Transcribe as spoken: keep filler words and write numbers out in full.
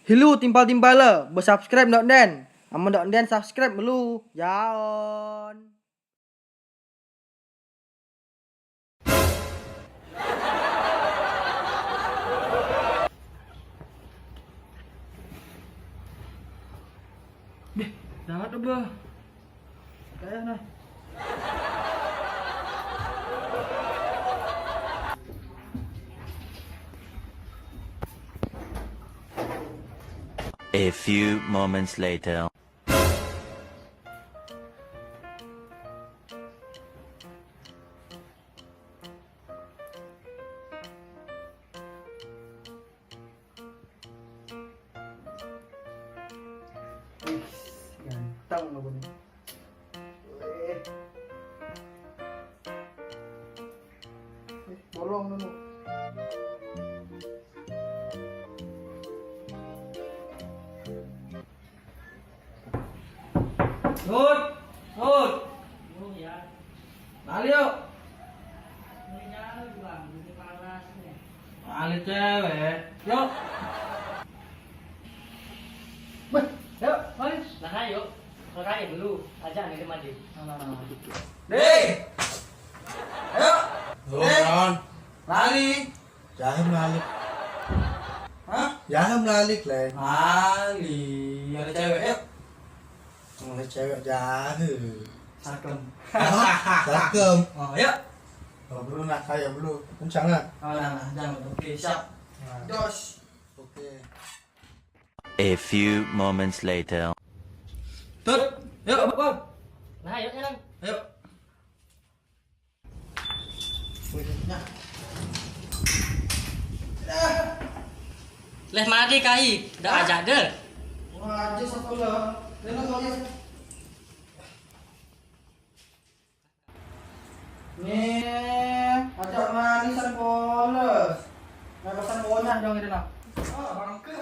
Hilu timpal-timpal le, be-subscribe ndok nden. Amen ndok nden subscribe melu. Jaon. Deh, dah ada bah. Kayak nah. A few moments later. Wih, ganteng aku nih. Wih. Eh, bolong dulu. Sud, Sud. Lari yuk. Lari cewek. Yuk. Weh, yuk, mari. Nah, ayo. Makanya dulu, aja nih mandi. Nah, nah, nah. Deh. Ayo. Turun. Lari. Jahil melalik. Hah? Jahil melalik, Leng. Lari. Ada cewek, yuk. Ada cewek jahil. Sakem. Hah? Sakem. Oh, yuk. Oh, belum nak kayak belum. Kencang nak. Oh, nah, nah, jangan. Oke, siap. Nah. Jos. Oke. A few moments later. Tut, yuk, Bang. Nah, yuk, Nang. Yuk. Leh mati kai, dah ajak deh. Wah, aja sekolah. Nih, ajak manisan polos. Nah, pesan ponyah dong itu, nah. Ah, bangke.